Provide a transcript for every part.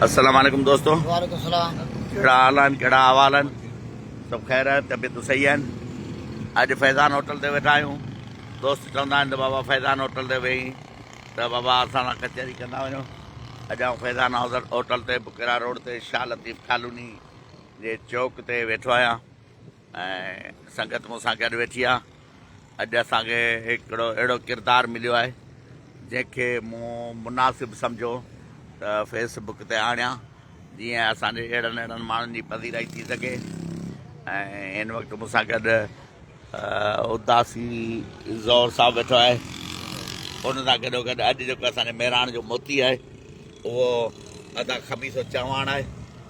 السلام عليڪم دوستو. وعليڪم السلام. ڪهڙا حال آهن ڪهڙا احوال آهن سڀ خير آهي طبيعتون صحيح آهن اڄ فيضان هوٽل تي ويٺا آهيون دوست چوندا آهن ته بابا فيضان هوٽل تي ويهي ته بابا اسان سان ڪچهري ڪندا وڃو اڄ آئون فيضان هوٽل تي بڪيرا روڊ تي شاهه لطيف ڪالوني جي چوڪ تي ويٺو آهيان ۽ سنگت مون سان گڏ ويٺي آ. اڄ اسان کي هڪڙو اهڙو ڪردار مليو آهي جنهن کي مون مناسب سمجهيو ته فيس بڪ تي آڻيان جيئن اسان جي اهڙن اهڙن ماڻهن جي پذيرائي ٿي سگهي ۽ هن وقت مون سان گڏ اداسي زور صاحب ويٺو آهي ان سان گڏو گڏ اڄ جيڪو اسان جي مهراڻ جو موتي آهي اهو ادا خميسو چواڻ آهي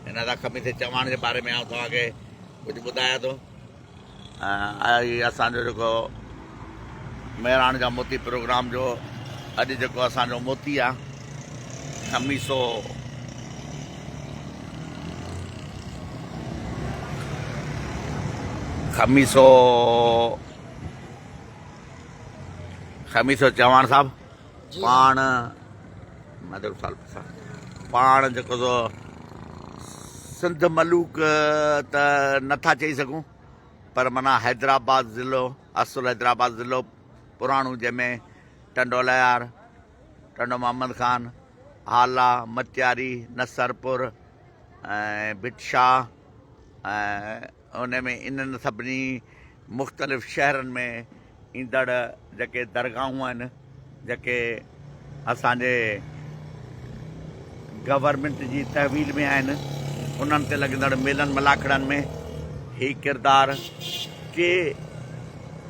هن ادا خميسي چواڻ جي باري ۾ آئون توهان کي ڪجهه ٻڌايان ٿو. ۽ اسان جو جيڪو مهراڻ جا موتي پروگرام جو اڄ جيڪو اسان جو موتي آ خميسو خميسو خميسو چوهاڻ صاحب پاڻ پاڻ جيڪو سو سنڌ ملوڪ ته نٿا چئي سگهون پر معنيٰ حيدرآباد ضلعو اصل حيدرآباد ضلعو پراڻو جنهن ۾ ٽنڊو الهيار، ٽنڊو محمد خان، هالا، مٽياري، نصرپور ۽ ڀٽ شاهه ۽ ان ۾ انهن سڀني مختلف شهرن ۾ ايندڙ جيڪي درگاهون آهن جيڪي اسان جي گورنمينٽ جي تحويل ۾ آهن انهن تي لڳندڙ ميلن ملاکڙن ۾ هي ڪردار ڪي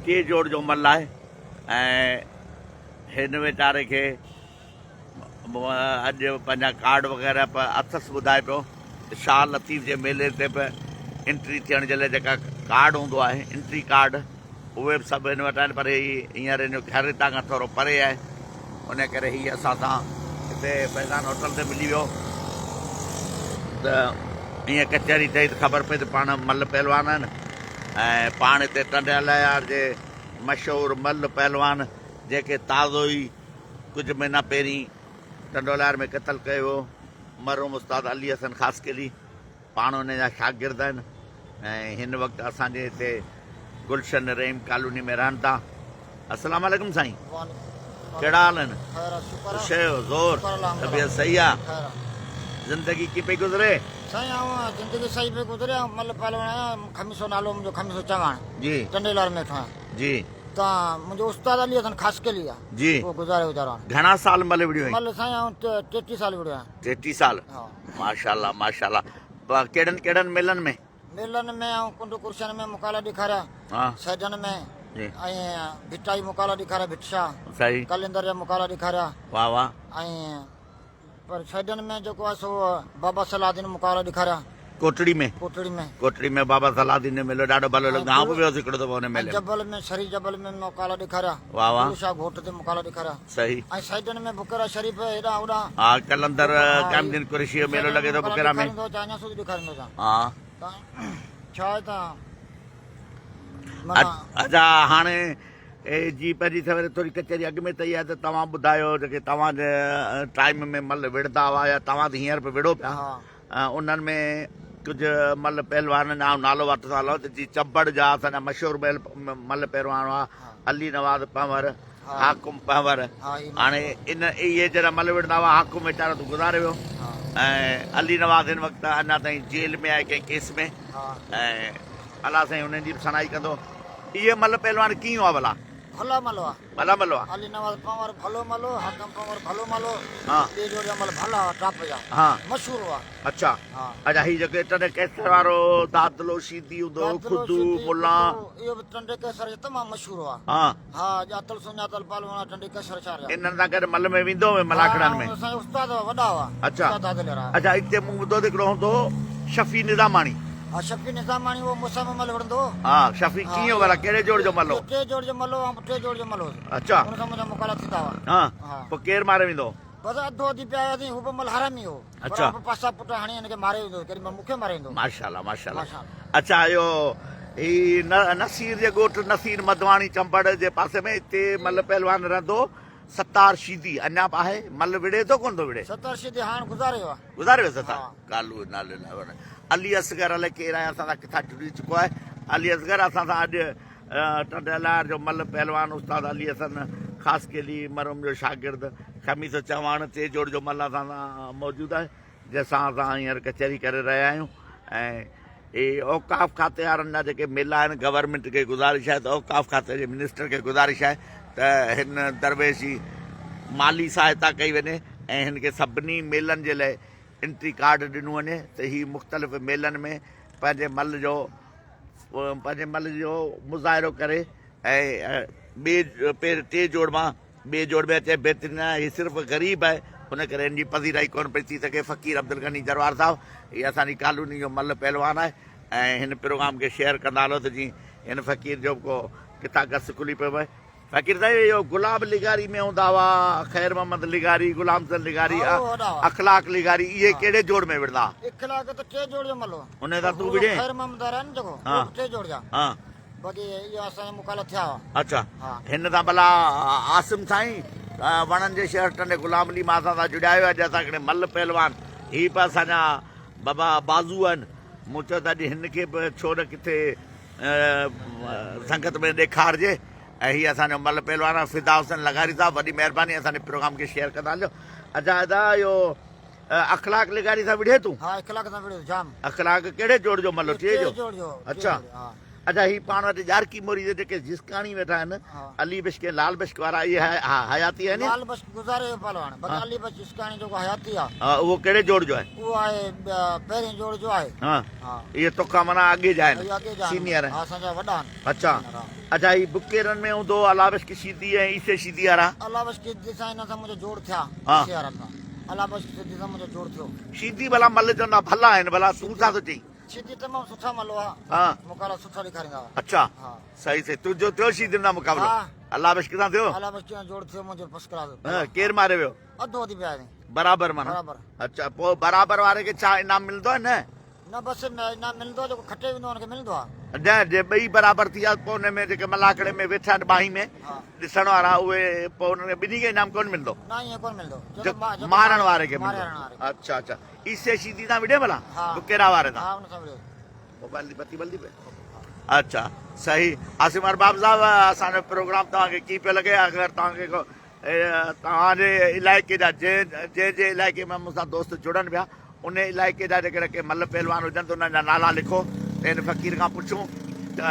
ڪي جوڙ جو مل آهي ۽ هن ويچاري کي اڄ پنهنجا ڪارڊ وغيره به اٿس ٻڌائي پيو ته شاهه لطيف جي ميلي تي به انٽري ٿيڻ جي لاء جيڪا ڪارڊ هوندو آهي انٽري ڪارڊ اهي به سڀ هن وٽ آهن پر هي هينئر هن جو گهر هتان کان ٿورو پري آهي ان ڪري هي اسان سان هتي فيضان هوٽل تي ملي ويو ته ائين ڪچهري ٺهي ته خبر پئي ته پاڻ مل پهلوان آهن ۽ پاڻ هتي ٽنڊي الهيار جي مشهور مل پهلوان جيڪي تازو ئي ڪجهه مهينا پهرين ٽنڊولهيار ۾ قتل ڪيو ويو مرحوم استاد علي حسن خاصخيلي پاڻ ان جا شاگرد آهن ۽ هن وقت اسان جي هتي گلشن رحيم ڪالوني ۾ رهن ٿا. السلام عليڪم سائين ڪهڙا حال آهن خوش آهيو زور طبيعت صحيح آ زندگي ڪيئن پئي گذري. سائين آئون زندگي صحيح پئي گذري آئون مل پهلوان آهيان خميسو نالو منهنجو خميسو چواڻ جي ٽنڊيلار ۾ ويٺو آهيان. جي. ته منهنجو استاد علي حسن خاصخيلي آ. جي. اهو گذاري ويو دوران. گهڻا سال مل وڙهيو آهين؟ مل سائين آئون 33 سال وڙهيو آهيان. 33 سال؟ ها. ماشاءالله ماشاءالله ڪهڙن ڪهڙن ميلن ۾؟ ميلن ۾ آئون ڪنڊ ڪرشن ۾ مقالا ڏيکاريا. ها. سيدن ۾ جي. ۽ ڀٽائي مقالا ڏيکاريا ڀٽ شاهه. صحيح. قلندر جا مقالا ڏيکاريا. واه واه. ۽ پر سيدن ۾ جيڪو آهي سو بابا صلاح الدين مقابلا ڏيکاريا. ڪوٽڙي ۾. ڪوٽڙي ۾. ڪوٽڙي ۾ بابا صلاح الدين جو ميلو ڏاڍو ڀلو لڳندو آئون به ويو هوس هڪڙو دفعو ان ميلي ۾. ۽ جبل ۾ سري جبل ۾ مقابلا ڏيکاريا. واه واه. گلو شاهه گهوٽ تي مقابلا ڏيکاريا. صحيح. ۽ سيدن ۾ بڪيرا شريف هيڏانهن هوڏانهن. ها قلندر قائم الدين قريشي جو ميلو لڳي ٿو بڪيرا ۾. ڏيکاريندو اچان اڃا سوڌو ڏيکاريندو اچان. ها. ته ڇا آهي ته معنيٰ. اچا هاڻي اي جي پنهنجي سويري ٿوري ڪچهري اڳ ۾ ٿئي آهي ته توهان ٻڌايو جيڪي توهان جي ٽائيم ۾ مل وڙهندا هئا يا توهان ته هينئر به وڙهو پيا انهن ۾ ڪجهه مل پهلوانن جو آئون نالو وٺندو هلان ته جي چمبڙ جا اسان جا مشهور مل پهلوان هئا علي نواز پنهور حاڪم پنهور هاڻي ان اهي جڏهن مل وڙهندا هئا حاڪم ويچارو ته گذاري ويو ۽ علي نواز هن وقت اڃا تائين جيل ۾ آهي ڪنهن ڪيس ۾ ۽ الله سائين انهن جي به سڻائي ڪندو. اهي مل پهلوان ڪيئن هئا ڀلا؟ ڀلا مل هئا. ڀلا مل هئا. علي نواز پنهور ڀلو مل هو، حاڪم پنهور ڀلو مل هو. ها. ٻئي جوڙ جا مل ڀلا هئا، ٽاپ جا. ها. مشهور هئا. اڇا. ها. اڇا هي جيڪي ٽنڊي قيصر وارو دادلو شيدي هوندو هو، دادلو خدو، شيدي، ملان. خدو، اهو به ٽنڊي قيصر جا تمام مشهور هئا. ها. ها، ڄاتل سڃاتل پهلوان هئا ٽنڊي قيصر شهر جا. انهن سان گڏ مل ۾ ويندو هئين ملاکڙن ها، ۾؟ اسان جا استاد هئا، وڏا هئا. اڇا. استاد دادلي وارا. اڇا اتي مون ٻڌو ته هڪڙو هوندو هو شفيع نظاماڻي. ها شفيع نظاماڻي اهو مون سان به مل وڙهندو هو. ها شفيع ڪيئن هو ڀلا ڪهڙي جوڙ جو مل هو؟ اهو ٽي جوڙ جو مل هو آئون به ٽي جوڙ جو مل هوس. اڇا. ان سان منهنجا مقابلا ٿيندا هئا. ها ها. پوء ڪير ماري ويندو هو؟ بس اڌو اڌي پيا هياسين هو به مل حرامي هو. اڇا. پر آئون به پاسا پٽ هڻي هن کي ماري ويندو هوس ڪيڏي مهل مون کي ماري ويندو هو. ماشاءالله ماشاءالله. ماشاءالله. اڇا اهو هي نصير جي ڳوٺ نصير مدواڻي چمبڙ جي پاسي ۾ اتي مل پهلوان رهندو هو. ستار شيدي اڃا به آهي؟ مل وڙهي ٿو ڪونه ٿو وڙهي؟ ستار شيدي هاڻ گذاري ويو آهي. گذاري ويو ستار. ها. ڪالو نالي لاء علي اصغر الائي ڪير آهي اسان سان ڪٿان جڙي چڪو آهي. علي اصغر اسان سان اڄ ٽنڊي الهيار جو مل پهلوان استاد علي حسن خاصخيلي مرحوم جو شاگرد خميسو چواڻ ٽي جوڙ جو مل اسان سان موجود آهي جنهن سان اسان هينئر ڪچهري ڪري رهيا آهيون ۽ هي اوقاف کاتي وارن جا جيڪي ميلا آهن گورنمينٽ کي گذارش آهي ته اوقاف کاتي جي منسٽر کي گذارش آهي ته هن درويش جي مالي سهائتا ڪئي وڃي ۽ هن کي سڀني ميلن جي لاء انٽري ڪارڊ ڏنو وڃي ته هي مختلف ميلن ۾ پنهنجي مل جو پنهنجي مل جو مظاهرو ڪري ۽ ٻي پير ٽي جوڙ مان ٻي جوڙ ۾ اچي بهترين آهي هي صرف غريب آهي ان ڪري هن جي پذيرائي ڪونه پئي ٿي سگهي فقير عبدالغني جروار صاحب هي اسان جي ڪالوني جو ملهه پهلوان آهي ۽ هن پروگرام کي شيئر ڪندا هلو ته جيئن هن فقير جو به ڪو ڪٿان گس کلي پيو آهي فقير صاحب اهو گلاب لغاري ۾ هوندا هئا خير محمد لغاري غلام حسين لغاري اخلاق لغاري اهي ڪهڙي جوڙ ۾ وڙهندا هئا اخلاق ته ٽي جوڙ جو ملهه هو ان سان تون وڙهين خير محمد وارا آهن جيڪو اهو به ٽي جوڙ جا باقي اهو اسان جا مقابلا ٿيا هئا. اڇا هن سان ڀلا عاصم سائين وڻن جي شهر ٽنڊي غلام علي مان اسان سان جڙيا آهيو اڄ اسان هڪڙي مل پهلوان هي به اسان جا بابا بازو آهن مون چيو ته اڄ هن کي به ڇو نه ڪٿي سنگت ۾ ڏيکارجي ۽ هي اسان جو مل پهلوان آهي فدا حسين لغاري صاحب وڏي مهرباني اسان جي پروگرام کي شيئر ڪندا هلجو اڇا ادا اهو اخلاق لغاري سان وڙهي تون؟ ها اخلاق سان وڙهيو جام. اخلاق ڪهڙي جوڙ جو ملو ٽي جو؟ جوڙ جو. اڇا اڇا هي پاڻ وٽ ڄارڪي موري جا جيڪي جسڪاڻي ويٺا آهن علي بشڪ ۽ لال بشڪ وارا اهي حياتي آهن؟ لال بشڪ گذاري ويو پهلواڻ باقي علي بشڪ جسڪاڻي جيڪو حياتي آ. ها اهو ڪهڙي جوڙ جو آهي؟ اهو آهي پهرين جوڙ جو آهي. ها اهي توکان معنيٰ اڳي جا آهن سينيئر آهن. ها اسان جا وڏا آهن. اڇا اڇا هي بڪيرن ۾ هوندو هو الله بشڪ شيدي ۽ عيسي شيدي وارا؟ الله بشڪ شيدي سان هن سان منهنجو جوڙ ٿيا عيسي وارن سان. الله بخش سيدي سان منهنجو جوڙ ٿيو. شيدي ڀلا مل چوندا ڀلا آهن ڀلا تون ڇا ٿو چئين. شيدي تمام سٺا مل هئا. ها. مقابلا سٺا ڏيکاريندا هئا. اڇا. ها. صحيح صحيح تنهنجو ٿيو شيدين سان مقابلو. ها. الله بخش سان ٿيو. الله بخش سان جوڙ ٿيو منهنجو فرسٽ ڪلاس. ها ڪير ماري ويو. اڌو اڌ پيا آهيون. برابر معنيٰ. برابر. اڇا پوء برابر واري کي ڇا انعام ملندو آهي نه. نه بس انعام ملندو آهي جيڪو کٽي ويندو آهي ان کي ملندو آهي. نه جي ٻئي برابر ٿي ويا پوء ان ۾ جيڪي ملاکڙي ۾ ويٺا آهن ٻانهين ۾ ڏسڻ وارا اهي پوء انهن کي ٻنهي کي انعام ڪونه ملندو. نه ائين ڪونه ملندو. مارڻ واري کي ملندو. اڇا اڇا عيسي شيدي سان وڙهين ڀلا بڪيرا واري سان. ها ان سان وڙهيو. موبائل جي بتي بلدي پئي. اڇا صحيح عاصم ارباب صاحب اسان جو پروگرام توهان کي ڪيئن پيو لڳي اگر توهان کي ڪو توهان جي علائقي جا جنهن جنهن جي علائقي ۾ مون سان دوست جڙن پيا ان علائقي جا جيڪڏهن ڪي ملهه پهلوان هجن ته انهن جا نالا لکو ته هن فقير کان پڇون ته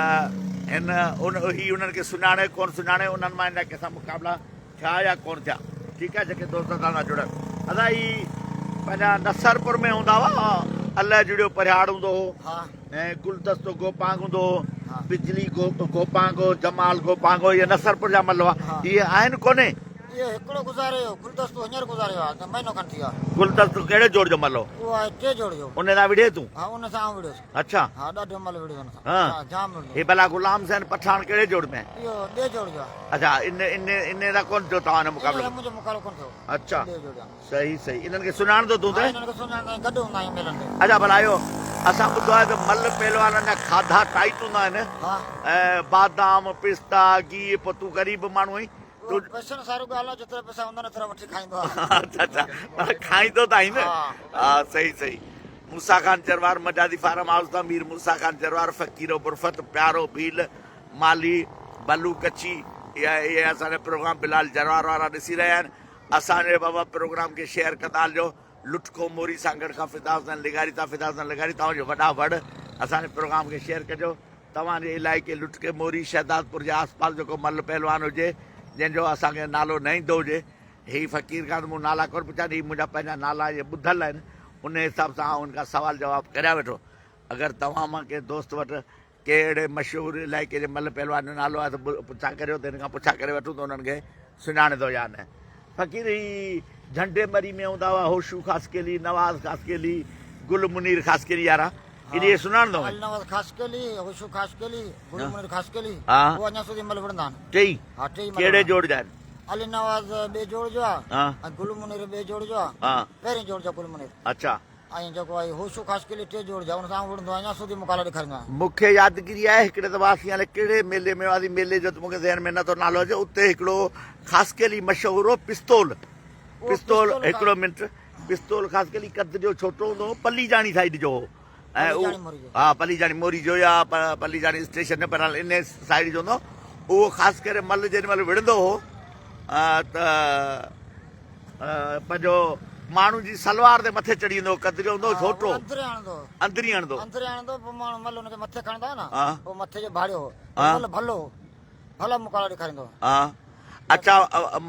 هن ان هي انهن کي سڃاڻي ڪونه سڃاڻي انهن مان هن جا ڪنهن سان مقابلا ٿيا يا ڪونه ٿيا ٺيڪ آهي جيڪي دوست اسان سان جڙن ادا هي پنهنجا نصرپور ۾ هوندا هئا الله جڙيو پرهياڙ هوندو هو ۽ گلدستو گوپانگ هوندو هو، بجلي گوپانگ هو، جمال گوپانگ هو، اهي نصرپور جا مل هئا، اهي آهن ڪونهي؟ اهو هڪڙو گذاري ويو، گلدستو هينئر گذاري ويو آهي، مهينو کن ٿي ويو آهي. گلدستو ڪهڙي جوڙ جو مل هو؟ اهو آهي ٽي جوڙ جو. ان سان وڙهين تون؟ ها ان سان آئون وڙهيس. اڇا. ها ڏاڍو مل وڙهيس ان سان. ها. جام وڙهيو. هي ڀلا غلام حسين پٺاڻ ڪهڙي جوڙ ۾ آهي؟ اهو ٻئي جوڙ جو آهي. اڇا ان ان ان سان ڪونه ٿيو توهان جو مقابلو؟ ان سان منهنجو مقابلو ڪونه ٿيو. اڇا. ٻئي جوڙ جو. صحيح صحيح انهن کي سڃاڻندو تون ته؟ ها انهن کي سڃاڻندو آهيان گڏ هوندا آهيون ميلن تي. اڇا ڀلا اهو اسان ٻڌو آهي ته مل پهلوانن جا کاڌا ٽائيٽ هوندا آهن ۽ بادام پستا گيهه پوء تون غريب ماڻهو آهين تون پئسن سارو ڳالهه آهي جيترا پئسا هوندا آهن اوترا وٺي کائيندو آهيان. اڇا اڇا پر کائيندو ته آهين نه. ها صحيح صحيح موسيٰ خان جروار مجازي فارم هائوس تان مير موسيٰ خان جروار فقيرو برفت پيارو ڀيل مالهي بلو ڪڇي اهي اسان جا پروگرام بلال جروار وارا ڏسي رهيا آهن. اسان جي بابا پروگرام کي شيئر ڪندا هلجو لٽڪو موري سانگهڙ کان فدا حسين لغاري تان فدا حسين لغاري توهان جو وڏا وڙ اسان جي پروگرام کي شيئر ڪجو توهان جي علائقي لٽڪي موري شهدادپور جي آس پاس جيڪو مل پهلوان هجي جنهن جو اسان کي نالو نه ايندو هجي هي فقير کان ته مون نالا ڪونه پڇيا آهن هي منهنجا پنهنجا نالا اهي ٻڌل آهن ان حساب سان آئون ان کان سوال جواب ڪريان ويٺو اگر توهان مان ڪنهن دوست وٽ ڪنهن اهڙي مشهور علائقي جي ملهه پهلوان جو نالو آهي ته پڇا ڪريو ته هن کان پڇا ڪري وٺون ته انهن کي سڃاڻي ٿو يا نه. فقير هي جهنڊي مري ۾ هوندا هئا هوشو خاصخيلي، نواز خاصخيلي، گل منير خاصخيلي يارا اهي سڃاڻندو هئين؟ علي نواز خاصخيلي، هوشو خاصخيلي، گل منير خاصخيلي هو اڃا سوڌي ملهه وڙهندا آهن. ٽيئي؟ ها ٽيئي ملهه. ڪهڙي جوڙ جا آهن؟ علي نواز ٻئي جوڙ جو آهي ۽ گل منير ٻئي جوڙ جو آهي. پهرين جوڙ جو گل منير. اڇا. ۽ جيڪو آهي هوشو خاصخيلي ٽي جوڙ جا ان سان آئون وڙهندو آهيان سودي مقالا ڏيکاريندو آهيان. مون کي يادگيري آهي هڪڙي دفعا اسين الائي ڪهڙي ميلي ۾ هئاسين ميلي جو ته مون کي ذهن ۾ نه ٿو نالو اچي اتي هڪڙو خاصخيلي مشهور هو پستول پستول هڪڙو منٽ پستول خاصخيلي قد جو ڇوٽو هوندو هو پليجاڻي سائيڊ جو هو ۽ ها پليجاڻي موري جو يا پليجاڻي اسٽيشن جو بهرحال ان سائيڊ جو هوندو اهو خاص ڪري مل جيڏي مهل وڙهندو هو ته پنهنجو ماڻهو جي سلوار تي مٿي چڙهي ويندو هو قد جو هوندو هو ڇوٽو اندري هڻندو اندري هڻندو پوء ماڻهو مل ان کي مٿي کڻندا نه پوء مٿي جو ڀاڙيو هو مل ڀلو هو ڀلا مقابلا ڏيکاريندو هو. ها اڇا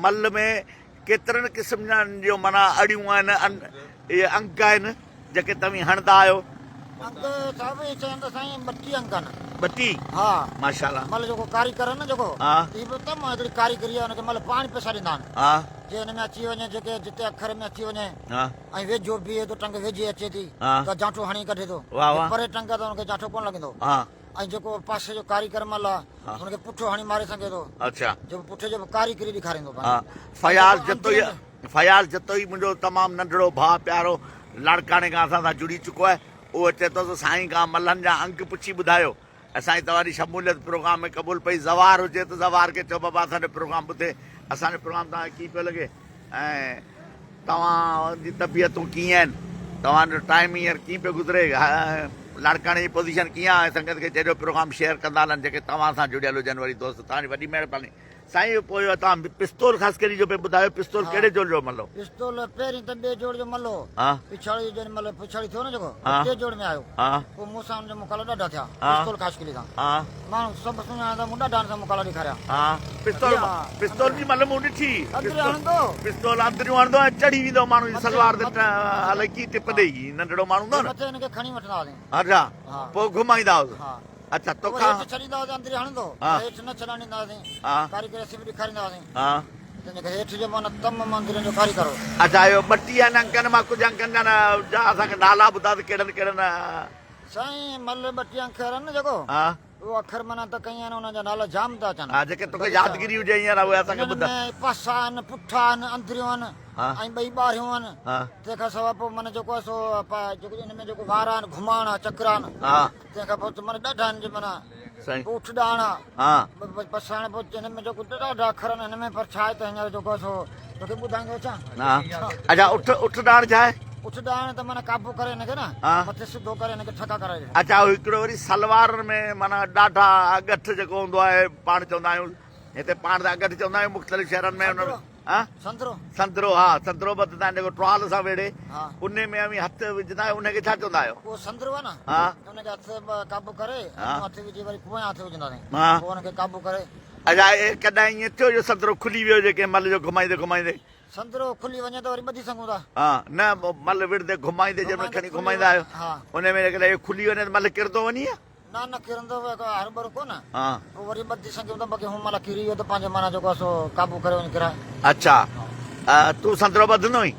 مل ۾ ڪيترن قسمن جون معنيٰ اڙيون آهن اهي انگ آهن جيڪي توهين هڻندا آهيو. انگ صاحب اهي چون ته سائين ٻٽيهه انگ آهن. ٻٽيهه؟ ها. ماشاءالله. مل جيڪو ڪاريگر آهي نه جيڪو ها. هي به تمام هڪڙي ڪاريگري آهي ان کي مل پاڻ پئسا ڏيندا آهن. ها. جي ان ۾ اچي وڃي جيڪي جتي اکر ۾ اچي وڃي ها. ۽ ويجهو بيهي ٿو ٽنگ ويجهي اچي ٿي ها. ته جانٺو هڻي ڪڍي ٿو. واه واه. جي پري ٽنگ آهي ته ان کي جانٺو ڪونه لڳندو. ها. ۽ جيڪو پاسي جو ڪاريگر مل آ ان کي پٺو هڻي ماري سگهي ٿو. اڇا. جيڪو پٺي جو به ڪاريگري ڏيکاريندو ها فياض جتوئي فياض جتوئي منهنجو تمام ننڍڙو ڀاء پيارو لاڙڪاڻي کان اسان سان جڙي چڪو آهي اهو چئي ٿو ته سائين کان ملهن جا انگ پڇي ٻڌايو ۽ سائين توهان جي شموليت پروگرام ۾ قبول پئي زوار هجي ته زوار کي چئو بابا اسان جو پروگرام ٻڌي اسان جو پروگرام توهان کي ڪيئن پيو لڳي ۽ توهان جي طبيعتون ڪيئن آهن؟ توهان جو ٽائيم هينئر ڪيئن پيو گذري؟ لاڙڪاڻي جي پوزيشن ڪيئن آهي؟ سنگت کي چئجو پروگرام شيئر ڪندا هلن جيڪي توهان سان جڙيل هجن وري دوست توهان جي وڏي مهرباني. سائين پوء توهان پستول خاصخيلي جو پئي ٻڌايو پستول ڪهڙي جوڙ جو ملو؟ پستول پهرين ته ٻئي جوڙ جو ملو هو پڇاڙي جيڏي مهل پڇاڙي ٿيو نه جيڪو ٽي جوڙ ۾ آيو پوء مون سان ان جو مقابلو ڏاڍا ٿيا پستول خاصخيلي سان ماڻهو سڀ سڃاڻندا مون ڏاڍا ان سان مقابلا ڏيکاريا. پستول پستول جي مل مون ڏٺي پستول اندريون هڻندو ۽ چڙهي ويندو ماڻهو جي سلوار تي الائي ڪي ٽپ ڏئي ننڍڙو ماڻهو هوندو نه مٿي هن کي کڻي وٺندا هئاسين اڇا پوء گهمائيندا هئس اڇا توکان هيٺ ڇڏيندا هئاسين اندري هڻندو هيٺ نه ڇڏڻ ڏيندا هئاسين ڪاريگر اسين به ڏيکاريندا هئاسين تنهن کي هيٺ جو معنيٰ تم مندرن جو ڪاريگر هو. اڇا اهو ٻٽيهن انڪن مان ڪجهه انڪن جا اسان کي نالا ٻڌاء ته ڪهڙن ڪهڙن. سائين مل ٻٽيهه انک آهن نه جيڪو. اهو اکر معنيٰ ته ڪئين آهن انهن جا نالا جام ٿا اچن. ها جيڪي توکي يادگيري هجي هينئر اهي اسان کي ٻڌاء. انهن ۾ پاسا آهن، پٺا آهن، اندريون آهن ۽ ٻئي ٻاهريون آهن. تنهن کان سواء پوء معنيٰ جيڪو آهي سو جيڪو ان ۾ جيڪو وار آهن، گهماڻ آهي، چڪر آهن. تنهن کان پوء ته معنيٰ ڏاڍا آهن جي معنيٰ پوء اٺ ڏاڻ آهي. پساڻ پوء هن ۾ جيڪو ڏاڍا اکر آهن هن ۾ پر ڇا آهي ته هينئر جيڪو آهي سو توکي ٻڌائيندو اچان. اڇا اٺ اٺ ڏاڻ ڇا آهي؟ اٺ ڏاڻ ته معنيٰ قابو ڪري هن کي نه مٿي سڌو ڪري هن کي ٺڪا ڪرائي ڏيڻ. اڇا اهو هڪڙو وري سلوارن ۾ معنيٰ ڏاڍا اڳٺ جيڪو هوندو آهي پاڻ چوندا آهيون هتي پاڻ ته اڳٺ چوندا آهيون مختلف شهرن ۾ ان ها سندرو سندرو ها سندرو ٻڌندا آهن جيڪو ٽوال سان ويڙهي ان ۾ اوهين هٿ وجهندا آهيو ان کي ڇا چوندا آهيو؟ اهو سندرو آهي نه ان کي هٿ قابو ڪري هٿ وجهي وري پويان هٿ وجهنداسين پوء ان کي قابو ڪري. اڇا ڪڏهن ائين ٿيو جو سندرو کلي ويو هجي ڪنهن مهل جو گهمائيندي گهمائيندي؟ سندرو کلي وڃي ته وري ٻڌي سگهون ٿا. ها نه مل وڙهندي گهمائيندي جنهن مهل کڻي گهمائيندا آهيو ان ۾ جيڪڏهن اهو کلي وڃي ته مل ڪرندو وڃي يا؟ نه نه ڪرندو هربرو ڪونه پوء وري ٻڌي سگهون ٿا باقي هن مهل ڪري ويو ته پنهنجو معنيٰ جيڪو آهي سو قابو ڪري وڃي ڪرائي. اڇا تون سندرو ٻڌندو آهين؟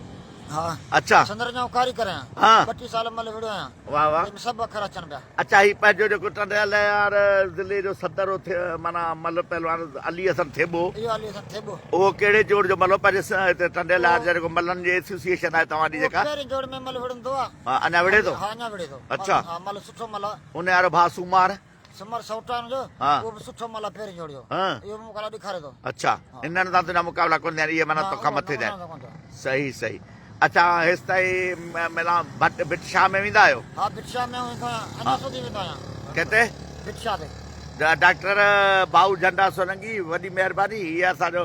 ها اڇا. سندر جو آئون ڪاريگر آهيان. ها. 32 سال مل وڙهيو آهيان. واه واه. تنهن ۾ سڀ اکر اچن پيا. اڇا هي پنهنجو جيڪو ٽنڊي الهيار ضلعي جو صدر هو معنيٰ مل پهلوان علي حسن ٿيٻو. اهو علي حسن ٿيٻو. اهو ڪهڙي جوڙ جو مل هو پنهنجي هتي ٽنڊي الهيار جا جيڪو ملن جي ايسوسيئيشن آهي توهان جي جيڪا. اهو پهرين جوڙ ۾ مل وڙهندو آ. ها اڃا وڙهي ٿو؟ ها اڃا وڙهي ٿو. اڇا. ها مل سٺو مل آ. ان وارو ڀاء سومار. سمر سئوٽ آ ان جو ها. اهو به سٺو مل آ پهرين جوڙ جو. ها. اهو به مقابلا ڏيکاري ٿو. اڇا انهن سان تنهنجا مقابلا ڪونه ٿيا آهن اهي معنيٰ توکان مٿي ٿيا آهن. صحيح صحيح اڇا هيستائين ملان ڀٽ ڀٽ شاهه ۾ ويندا آهيو؟ ها ڀٽ شاهه ۾ ويندو آهيان اڃا سوڌي ويندو آهيان. ڪٿي؟ ڀٽ شاهه تي. ڊاڪٽر ڀائو جهنڊا سولنگي وڏي مهرباني هي اسان جو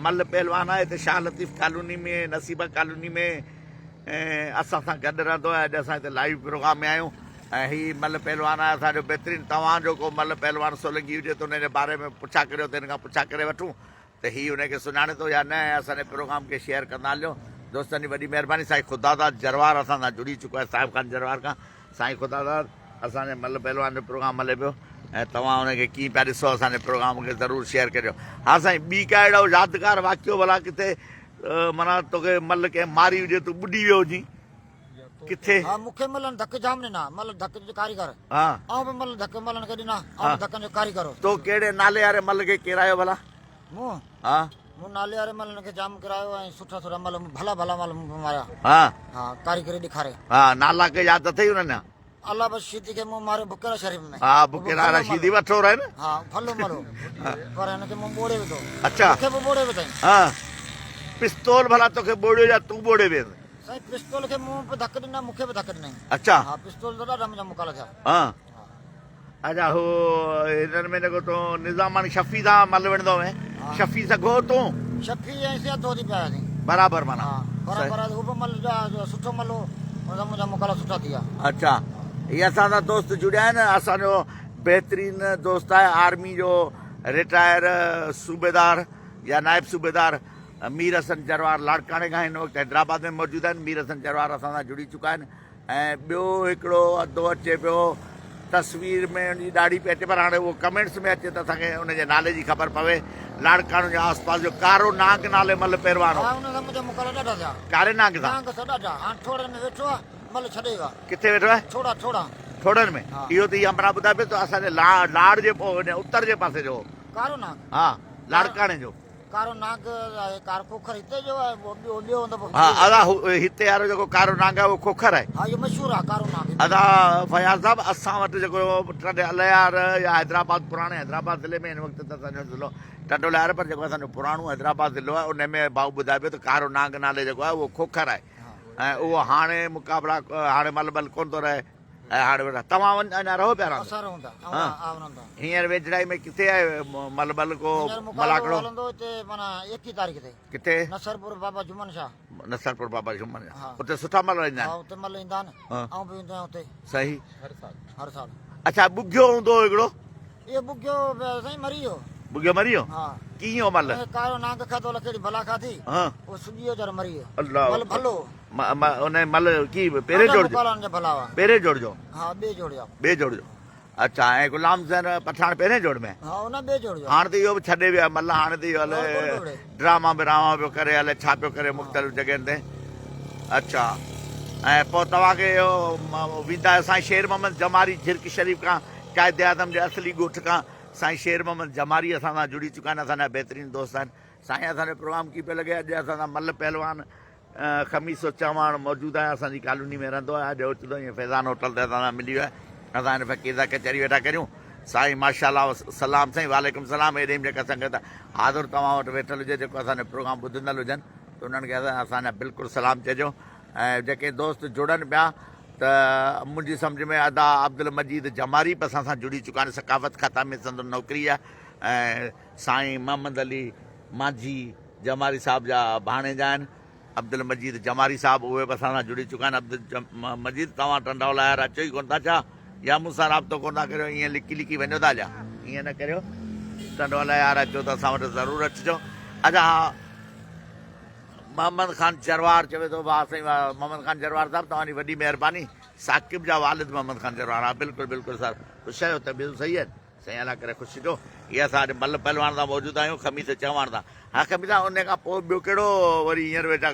مل پهلوان آهي هتي شاهه لطيف ڪالوني ۾ نصيبه ڪالوني ۾ اسان سان گڏ رهندو آهي اڄ اسان هتي لائيو پروگرام ۾ آهيون ۽ هي مل پهلوان آهي اسان جو بهترين توهان جو ڪو مل پهلوان سولنگي هجي ته ان جي باري ۾ پڇا ڪريو ته هن کان پڇا ڪري وٺون ته هي ان کي سڃاڻي ٿو يا نه ۽ اسان جي پروگرام کي شيئر ڪندا هليو دوستن جي وڏي مهرباني سائين خداداد جروار اسان سان جڙي چڪو آهي صاحب خان جروار کان سائين خداداد اسان جي مل پهلوان جو پروگرام هلي پيو ۽ توهان ان کي ڪيئن پيا ڏسو اسان جي پروگرام کي ضرور شيئر ڪريو ها سائين ٻي ڪا اهڙو يادگار واقعو ڀلا ڪٿي معنيٰ توکي مل ڪنهن ماري هجي تون ٻڏي ويو هجين ڪٿي؟ ها مون کي ملن ڌڪ جام ڏنا، مل ڌڪ جو ڪاريگر. ها. آئون به مل ڌڪ ملن کي ڏنا، آئون به ڌڪن جو ڪاريگر هوس. تو ڪهڙي نالي واري مل کي ڪيرايو ڀلا؟ مون؟ ها. مون نالي واري مل هن کي جام ڪرايو ۽ سٺا سٺا مل ڀلا ڀلا مل مون ماريا. ها. ها ڪاريگري ڏيکاري. ها نالا ڪي ياد اٿئي انهن جا؟ الله بخش شيدي کي مون ماريو بڪيرا شريف ۾. ها بڪيرا رشيدي وٺو رهي نه. ها ڀلو مل هو پر هن کي مون ٻوڙي وڌو. اڇا. مون کي به ٻوڙي وڌائين. ها پستول ڀلا توکي ٻوڙيو يا تون ٻوڙي وين؟ سائين پستول کي مون به ڌڪ ڏنا مون کي به ڌڪ ڏنائين. اڇا. ها پستول ته ڏاڍا منهنجا مقابلا ٿيا. ها. اڇا هو هنن ۾ جيڪو تون نظاماڻي شفيع سان مل وڙهندو هئين شفيع سگهو تون؟ شفيع ۽ سي اڌو ٿي پيا هياسين. برابر معنيٰ. ها برابر هو به مل سٺو مل هو ان سان منهنجا مقابلا سٺا ٿي ويا. اڇا هي اسان سان دوست جڙيا آهن اسان جو بهترين دوست آهي آرمي جو رٽائر صوبيدار يا نائب صوبيدار مير حسن جروار لاڙڪاڻي کان هن وقت حيدرآباد ۾ موجود آهن مير حسن جروار اسان سان جڙي چڪا آهن ۽ ٻيو هڪڙو ادو اچي پيو تصوير ۾ ان جي ڏاڙهي پئي اچي پر هاڻي اهو ڪمينٽس ۾ اچي ته اسان کي ان جي نالي جي خبر پوي لاڙڪاڻو جي آس پاس جو ڪارو نانگ نالي مل پهروان هو. ها ان سان منهنجا مقابلا ڏاڍا ٿيا. ڪاري نانگ سان؟ نانگ سان ڏاڍا. هاڻ ٺوڙهن ۾ ويٺو آ مل ڇڏي ويو آ. ڪٿي ويٺو آهي؟ ٺوڙها ٺوڙها. ٺوڙهن ۾؟ ها. اهو ته هي همراهه ٻڌائي پيو ته اسان جي لاڙ جي اتر جي پاسي جو هو. ڪارو نانگ؟ ها لاڙڪاڻي جو. ڪارو نانگ آهي ڪارو کوکر هتي جو آهي ٻيو ٻيو هوندو ها ادا هتي وارو جيڪو ڪارو نانگ آهي اهو کوکر آهي. ها اهو مشهور آهي ڪارو نانگ. ادا فياض صاحب اسان وٽ جيڪو ٽنڊي الهيار يا حيدرآباد پراڻي حيدرآباد ضلعي ۾ هن وقت ته اسان جو ضلعو ٽنڊو الهيار پر جيڪو اسان جو پراڻو حيدرآباد ضلعو آهي ان ۾ ڀائو ٻڌائي پيو ته ڪارو نانگ نالي جيڪو آهي اهو کوکر آهي ۽ اهو هاڻي مقابلا هاڻي مل بل ڪونه ٿو رهي. ۽ هاڻي ويٺا توهان وڃ اڃا رهو پيا رهندو اسان رهون ٿا ها آئون رهندو هينئر ويجهڙائي ۾ ڪٿي آهي مل بل ڪو ملاکڙو هلندو هتي معنيٰ 21 تاريخ تي ڪٿي نصرپور بابا جمن شاهه نصرپور بابا جمن شاهه اتي سٺا مل ايندا آهن ها اتي مل ايندا آهن آئون به ويندو آهيان اتي صحيح هر سال هر سال اڇا ٻگهيو هوندو هو هڪڙو اهو ٻگهيو سائين مري ويو. ٻگهيو مري ويو؟ ها. ڪيئن هو مل؟ ان کي ڪارو نانگ کاڌو الائي ڪهڙي بلا کاڌي. ها. اهو سڄي ويو جر مري ويو. الله مل ڀلو هو. ان مل ڪي پهرين جوڙ جو؟ ڏاڍا مقابلا ان جا ڀلا هئا. پهرين جوڙ جو؟ ها ٻئي جوڙ جا. ٻئي جوڙ جو. اڇا ۽ غلام حسين پٺاڻ پهرين جوڙ ۾؟ ها ان ٻئي جوڙ جو. هاڻ ته اهو به ڇڏي ويو آهي مل هاڻي ته اهو الائي ڊراما براما پيو ڪري الائي ڇا پيو ڪري مختلف جڳهين تي. اڇا ۽ پوء توهان کي اهو ويندا آهيو سائين شير محمد جماري جھرڪ شريف کان قائد اعظم جي اصلي ڳوٺ کان سائين شير محمد جماري اسان سان جڙي چڪا آهن اسان جا بهترين دوست آهن سائين اسان جو پروگرام ڪي پيو لڳي اڄ اسان سان مل پهلوان خميسو چواڻ موجود آهي اسان جي ڪالوني ۾ رهندو آهي اڄ اوچتو ائين فيضان هوٽل تي اسان سان ملي ويو آهي اسان هن فقير سان ڪچهري ويٺا ڪريون سائين ماشاء الله سلام سائين وعليڪم سلام ايڏي جيڪا سنگت حاضر توهان وٽ ويٺل هجي جيڪو اسان جو پروگرام ٻڌندل هجن ته انهن کي اسان جا بلڪل سلام چئجو ۽ جيڪي دوست جڙن پيا ته منهنجي سمجهه ۾ ادا عبدالمجيد جماري به اسان سان جڙي چڪا آهن ثقافت کاتا ۾ سندن نوڪري آهي ۽ سائين محمد علي مانجهي جماري صاحب جا ڀاڻيجا آهن عبدالمجيد جماري صاحب اهي به اسان سان جڙي چڪا آهن عبدالمجيد توهان ٽنڊا الهيار اچو ئي ڪونه ٿا ڇا يا مون سان رابطو ڪونه ٿا ڪريو ائين لڪي لڪي وڃو ٿا ڇا ائين نه ڪريو ٽنڊو الهيار اچو ته اسان وٽ ضرور اچجو اچا ها محمد خان جروار چوي ٿو واھ سائين واھ محمد خان جروار صاحب توهان جي وڏي مهرباني ثاقب جا والد محمد خان جروار ها بلڪل بلڪل سر خوش آهيو طبيعتون صحيح آهن سائين الله ڪري خوش ٿجو هي اسان اڄ مل پهلوان سان موجود آهيون خميس چوهاڻ سان ها خميس صاحب ان کان پوء ٻيو ڪهڙو وري هينئر ويٺا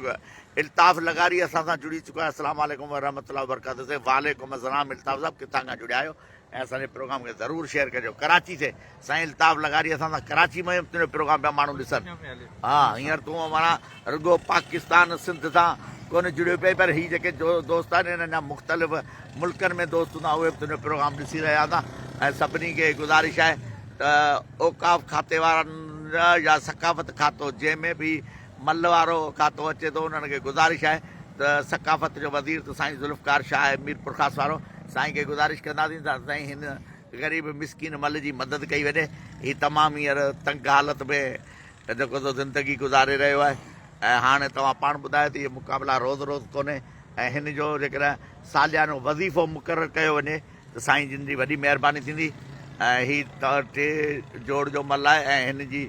الطاف لغاري اسان سان جڙي چڪو آهي السلام عليڪم ورحمة الله وبرڪاته سائين وعليڪم السلام الطاف صاحب ڪٿان کان جڙيا آهيو ۽ اسان جي پروگرام کي ضرور شيئر ڪجو ڪراچي سي سائين الطاف لغاري اسان سان ڪراچي ۾ تنهنجو پروگرام پيا ماڻهو ڏسن ها هينئر تون معنيٰ رڳو پاڪستان سنڌ سان ڪونه جڙيو پئي پر هي جيڪي دوست آهن انهن جا مختلف ملڪن ۾ دوست هوندا اهي به تنهنجو پروگرام ڏسي رهيا هوندا ۽ سڀني کي گذارش آهي ته اوقاف کاتي وارن يا ثقافت کاتو جنهن ۾ به مل وارو کاتو اچي ٿو انهن کي گذارش آهي ته ثقافت جو وزير ته سائين ذوالفقار شاهه آهي ميرپورخاص وارو سائين کي گذارش ڪنداسين ته سائين هن غريب مسڪين مل جي مدد ڪئي وڃي هي تمام هينئر تنگ حالت ۾ جيڪو سو زندگي گذاري رهيو آهي ۽ هاڻي توهان پاڻ ٻڌايو ته اهي مقابلا روز روز ڪونهي ۽ هن جو جيڪڏهن ساليانو وظيفو مقرر ڪيو وڃي ته سائين جن جي وڏي مهرباني ٿيندي ۽ هي ٽي جوڙ جو مل آهي ۽ هن جي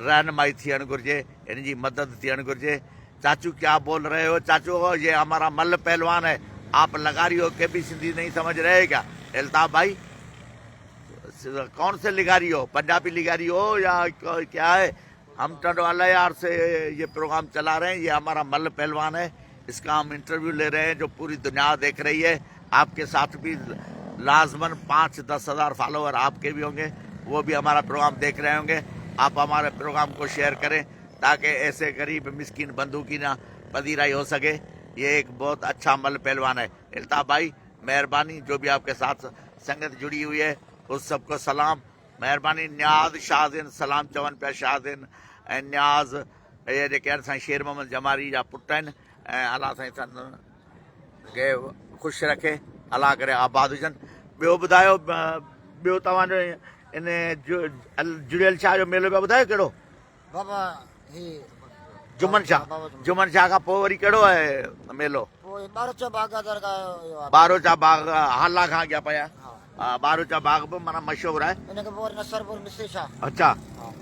رهنمائي ٿيڻ گهرجي هن جي مدد ٿيڻ گهرجي چاچو ڪيا بول رهي هو چاچو يي همارا مل پهلوان هي آپ لغاري هو ڪي بي سنڌي نهين سمجھ رهي ڪيا الطاف ڀائي ڪون سي لغاري هو پنجابي لغاري هو يا ڪيا هي هم ٽنڊو الهيار سي يي پروگرام چلا رهي هين يي همارا مل پهلوان هي اس کا هم انٽرويو لي رهي هين جو پوري دنيا ديک رهي هي آپ ڪي ساٿ بي لازمن پانچ دس هزار فالوور آپ ڪي بي هونگي وو بي همارا پروگرام ديک رهي هونگي آپ هماري پروگرام ڪو شيئر ڪرين. تاڪه ايسي غريب مسڪين بندو ڪي نا پذيرائي هو سگهي يي ايڪ بهت اڇا مل پهلوان هي الطاف ڀائي مهرباني جو ڀي آپ ڪي ساٿ سنگت جڙي هئي هي اس سب ڪو سلام مهرباني نياز شاهزين سلام چون پيا شاهزين ۽ نياز اهي جيڪي آهن سائين شير محمد جماري جا پٽ آهن ۽ الله سائين سندن کي خوش رکي الله ڪري آباد هجن ٻيو ٻڌايو ٻيو توهان جو ان جڙيل شاهه جو ميلو پيا ٻڌايو ڪهڙو بابا هي جمن شاهه جمن شاهه کان پوء وري ڪهڙو آهي ميلو پوء ٻاروچا باغ درگاهه ٻاروچا باغ هالا کان اڳيان پيا ٻاروچا باغ به معنيٰ مشهور آهي. ان کان پوء وري نصرپور مصري شاهه. اڇا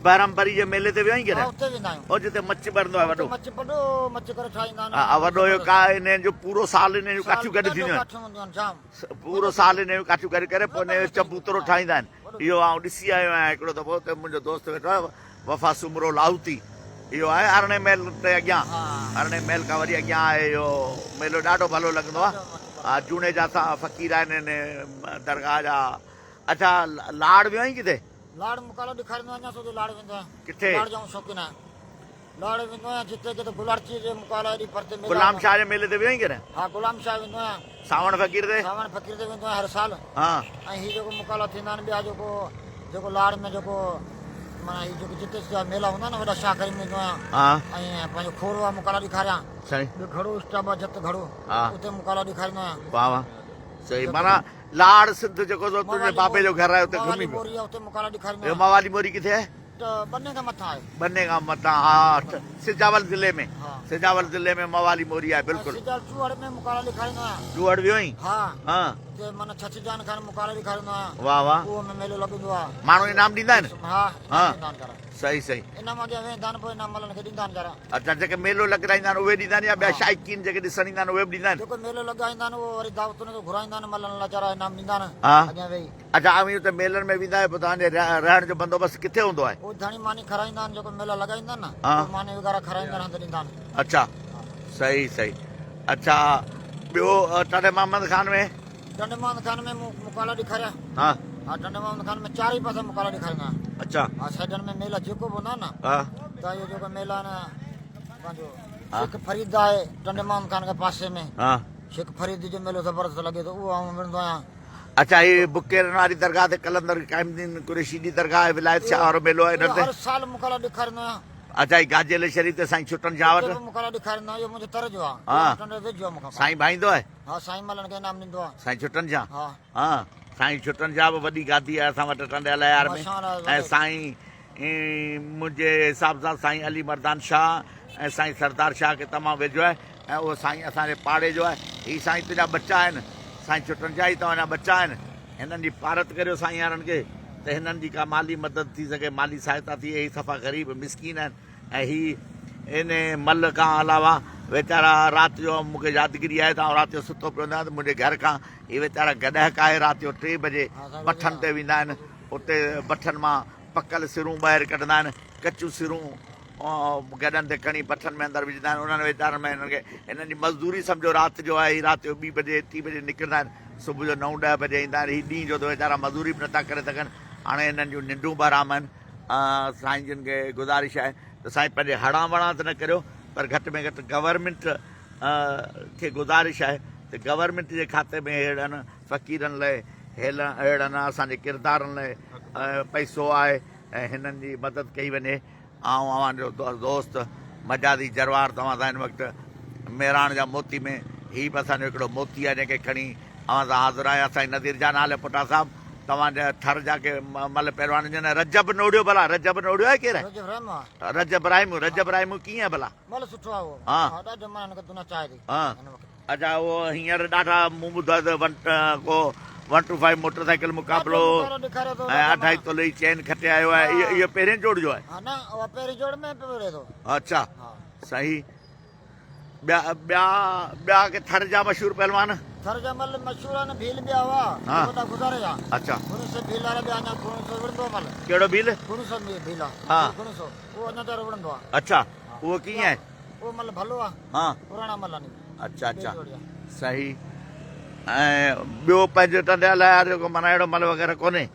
بهرام بري جي ميلي تي ويو آهين ڪڏهن؟ ها اتي ويندا آهيون. او جتي مچ ٻرندو آهي وڏو. اتي مچ وڏو مچ ڪري ٺاهيندا آهن. ها وڏو اهو ڪا انهن جو پورو سال انهن جون ڪاٺيون گڏ ٿينديون آهن. ڪاٺيون هونديون آهن جام. پورو سال انهن جون ڪاٺيون گڏ ڪري پوء انهن جو چبوترو ٺاهيندا آهن. اهو آئون ڏسي آيو آهيان هڪڙو دفعو اتي منهنجو دوست ويٺو آهي وفا سومرو لاهوتي اهو آهي ارڙهين ميل تي اڳيان ارڙهين ميل کان وري اڳيان آهي اهو ميلو ڏاڍو ڀلو لڳندو آهي ها جوڻيجا سان فقير آهن ان درگاهه جا اڇا لاڙ ويو آهين ڪٿي؟ لاڙ مقالو ڏيکاريندو آهيان سو لاڙ ويندو آهيان ڪٿي؟ لاڙ جو آئون شوقين آهيان لاڙ ويندو آهيان جتي ڪٿي گلارچي جي مقالا ايڏي پرتي ميلا غلام شاهه جي ميلي تي ويو آهين ڪڏهن؟ ها غلام شاهه ويندو آهيان سانوڻ فقير تي؟ سانوڻ فقير تي ويندو آهيان هر سال. ها. ۽ هي جيڪو مقالا ٿيندا آهن ٻيا جيڪو جيڪو لاڙ ۾ جيڪو معنيٰ هي جيڪو جتي جا ميلا هوندا آهن نه وڏا شاهه ڪريم ويندو آهيان. ها. ۽ پنهنجو کوروا مقالا ڏيکاريان. صحيح. ٻيو گهڙو اسٽاپ آهي جت گهڙو. ها. اتي مقالا ڏيکاريندو آهيان. واهه واهه صحيح معنيٰ لاڙ سنڌ جيڪو سو تنهنجي بابي جو گهر آهي اتي گهمي موالي موري آهي اتي مقالا ڏيکاريندو آهيان. موالي موري ڪٿي آهي؟ ته ٻني کان مٿان آهي. ٻني کان مٿان ها سجاول ضلعي ۾ سجاول ضلعي ۾ موالي موري آهي بلڪل. سجاول چوهڙ ۾ مقالا ڏيکاريندو آهيان. چوهڙ ويو آهين؟ ها. ها. اتي معنيٰ ڇڇ جان خان مقالا ڏيکاريندو آهيان. واه واه. اهو ۾ ميلو لڳندو آهي. ماڻهو انعام ڏيندا آهن؟ ها انعام ڏيندا آهن ذرا. صحيح صحيح. انعام اڳيان ويهندا آهن پوء انعام ملن کي ڏيندا آهن ذرا. اڇا جيڪي ميلو لڳرائيندا آهن اهي ڏيندا آهن يا ٻيا شائقين جيڪي ڏسڻ ايندا آهن اهي به ڏيندا آهن؟ جيڪو ميلو لڳائيندا آهن اهو وري دعوتن کي گهرائيندا آهن ملن لاء ذرا انعام ڏيندا آهن اڳيان ويهي. اڇا اوهين اتي ميلن ۾ ويندا آهيو پوء توهان جي رهڻ جو بندوبست ڪٿي هوندو آهي؟ هو ڌڻي ماني کارائيندا آهن جيڪو ميلا لڳائيندا آهن نه اهي ماني وغيره کارائيندا آهن هنڌ ڏيندا آهن. اڇا صحيح صحيح اڇا ٻيو ٽنڊي محمد خان ۾؟ ٽنڊي محمد خان ۾ مون مقالا ڏيکاريا. ها. ها ٽنڊي محمد خان ۾ چارئي پاسا مقالا ڏيکاريندا آهن. اڇا. ها سائيڊن ۾ ميلا جيڪو به هوندا آهن نه. ها. ته اهو جيڪو ميلا آهن پنهنجو شيخ فريد آهي ٽنڊي محمد خان کي پاسي ۾. ها. شيخ فريد جو ميلو زبردست لڳي ٿو اهو آئون وڙهندو آهيان. اڇا هي بڪيرن واري درگاهه تي قلندر قائم الدين قريشي جي درگاهه آهي ولايت شاهه وارو ميلو آهي ان تي. هر سال مقالا ڏيکاريندو آهيان. اڇا هي گاجيلي شريف تي سائين ڇٽن شاهه وٽ. اتي به مقالا ڏيکاريندو آهيان اهو منهنجي تر جو آهي. ها. ٽنڊي ويجهو آهي مون کان. سائين ڀائيندو آهي. ها سائين ملن کي انعام ڏيندو آهي. سائين ڇٽن شاهه. ها. ها سائين ڇٽن شاهه به وڏي گادي آهي اسان وٽ ٽنڊي الهيار ۾ ۽ سائين منهنجي حساب سان سائين علي مردان شاهه ۽ سائين سردار شاهه کي تمام ويجهو آهي. ۽ اهو سائين اسان جي پاڙي جو آهي. هي سائين تنهنجا ٻچا آهن. سائين ڇٽن جا هي توهان جا ٻچا آهن. هنن جي پارت ڪريو سائين يارن کي ته هنن جي ڪا مالي مدد ٿي سگهي، مالي سهائتا ٿئي. هي صفا غريب مسڪين آهن ۽ هي ان مل کان علاوه ويچارا رات جو مون کي يادگيري آهي ته آئون رات جو ستو پيو هوندو آهيان ته منهنجي گهر کان هي ويچارا گڏهه ڪاهي رات جو ٽي بجي بٺن تي ويندا آهن. اتي بٺن مان پڪل سرون ٻاهر ڪڍندا آهن. ڪچيون سرون گڏن تي کڻي بٺن ۾ اندر وجهندا آهن انهن ويچارن ۾ هنن کي هنن جي مزدوري سمجهو رات جو آهي هي رات جو ٻي بجي ٽي بجي نڪرندا آهن صبح جو نو ڏهه بجي ايندا آهن هي ڏينهن جو ته ويچارا مزوري به نٿا ڪري سگهن هاڻي هنن جون ننڊون به حرام آهن سائين جن کي گذارش آهي ته سائين پنهنجي هڙان وڙان ته نه ڪريو پر گهٽ ۾ گهٽ گورنمينٽ کي گذارش آهي ته گورنمينٽ جي کاتي ۾ اهڙن فقيرن لاء اهڙن اسان جي ڪردارن لاء پئسو آهي ۽ هنن جي مدد ڪئي وڃي. آئون اوهان جو دوست مجازي جروار توهان سان هن وقت مهراڻ جا موتي ۾ هي به اسان جو هڪڙو موتي آهي جنهن کي کڻي اوهان سان حاضر آهيان. سائين نذير جان هالي پٽا صاحب توهان جا ٿر جا ڪي مل پهلوان هجن رجب نوڙيو ڀلا رجب نوڙيو آهي ڪير آهي؟ رجب رحمو آهي. رجب رحمو رجب رحمو ڪيئن آهي ڀلا؟ مل سٺو آهي اهو. ها. ڏاڍو معنيٰ هن کي دنيا چاهي ٿي. ها. هن وقت. اڇا اهو هينئر ڏاڍا مون ٻڌو آهي ته ون ڪو one two five motorcycle مقابلو ۽ اڍائي تولي جي چين کٽي آيو آهي اهو اهو پهرين جوڙ جو آهي ها نه اها پهرين جوڙ ۾ پيو وڙهي ٿو. اڇا صحيح ٻيا ٻيا ٻيا ڪي ٿر جا مشهور پهلوان؟ ٿر جا مل مشهور آهن ڀيل ٻيا هئا ها وڏا گذاري ويا. اڇا گهڻو ڀيل وارا ٻيا اڃا گهڻو سو وڙهندو مل. ڪهڙو ڀيل؟ گهڻو سو ڀيل آ. ها گهڻو سو اهو اڃا تائين وڙهندو آ. اڇا اهو ڪيئن آهي؟ اهو مل ڀلو آ. ها پراڻا مل آهن. اڇا اڇا صحيح ۽ ٻيو پنهنجو ٽنڊي الهيار جو ڪو معنيٰ اهڙو مل وغيره ڪونهي؟